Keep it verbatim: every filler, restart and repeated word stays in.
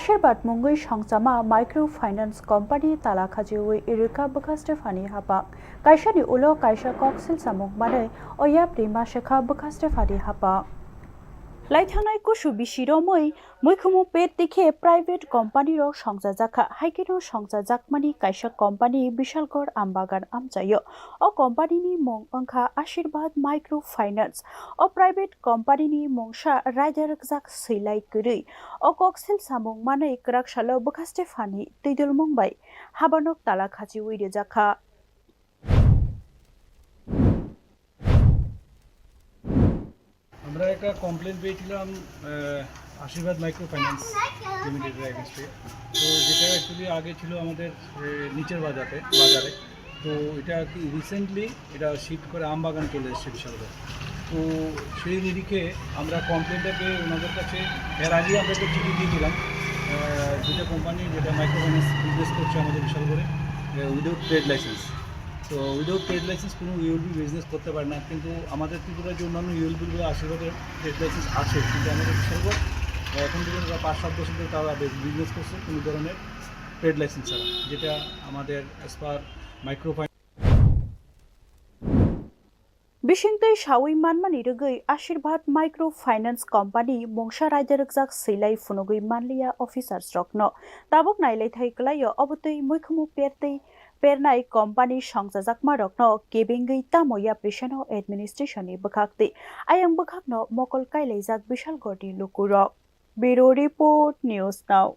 Ashirbad mungwi songchama microfinance company tala khachiwi irwkha bwkha Stephani hapang. Kaisani ulo kaisa koksil samung manwi o yapri masekha bwkha Stephani hapang. Laithangnai kusu bisi romwi muikhumu pet tikhe private company rok songchajakha, haikheno songchajakmani kaisa company Bishalgarh Ambagan amchaio. O company ni mung wngkha Ashirbad Microfinance. O private company ni mungsa raida rwkjak swilai kwrwi. O koksil samung manwi kwrak salo bwkha Stephani twidulmung bai habanok tala khachiwi rwjakha. আমরা একটা কমপ্লেন পেয়েছিলাম আহ, আশীর্বাদ micro finance লিমিটেডের এগেনস্টে। তো যেটা অ্যাকচুয়ালি আগে ছিল আমাদের আহ, নিচের বাজারে বাজারে তো এটা কি রিসেন্টলি এটা শিফট করে আমবাগান চলে এসেছে বিশালগড়। তো সেই নিরিখে আমরা কমপ্লেনটা পেয়ে ওনাদের কাছে এর আগে আমরা একটা চিঠি দিয়েছিলাম আহ, দুটো কোম্পানি যেটা মাইক্রো ফাইন্যান্স বিজনেস করছে আমাদের বিশালগড়ে উইদাউট ট্রেড লাইসেন্স। তো উইদাউট ট্রেড লাইসেন্স কোনো ইউএলবি বিজনেস করতে পারে না, কিন্তু আমাদের ত্রিপুরার যে অন্যান্য ইউএলবিগুলো আশীর্বাদের ট্রেড লাইসেন্স আছে, কিন্তু আমাদের বিশালগড় এখন পর্যন্ত প্রায় পাঁচ সাত বছর ধরে তারা বিজনেস করছে কোনো ধরনের ট্রেড লাইসেন্স ছাড়া, যেটা আমাদের as per micro Bisingtwi sawi manmani rwgwi Ashirbad Micro Finance Company mungsa raida rwkjak swilai phunugwi manliya officers rokno. Tabuk nailaithai kwlaio, obotwi muikhumu pertwi pernai company songchajakma rokno kebengwi tamo yaprisano administration ni bwkhaktwi ayang bwkhakno mokol kailaijak Bishalgarh ni lukurok. Bureau Report, News Now.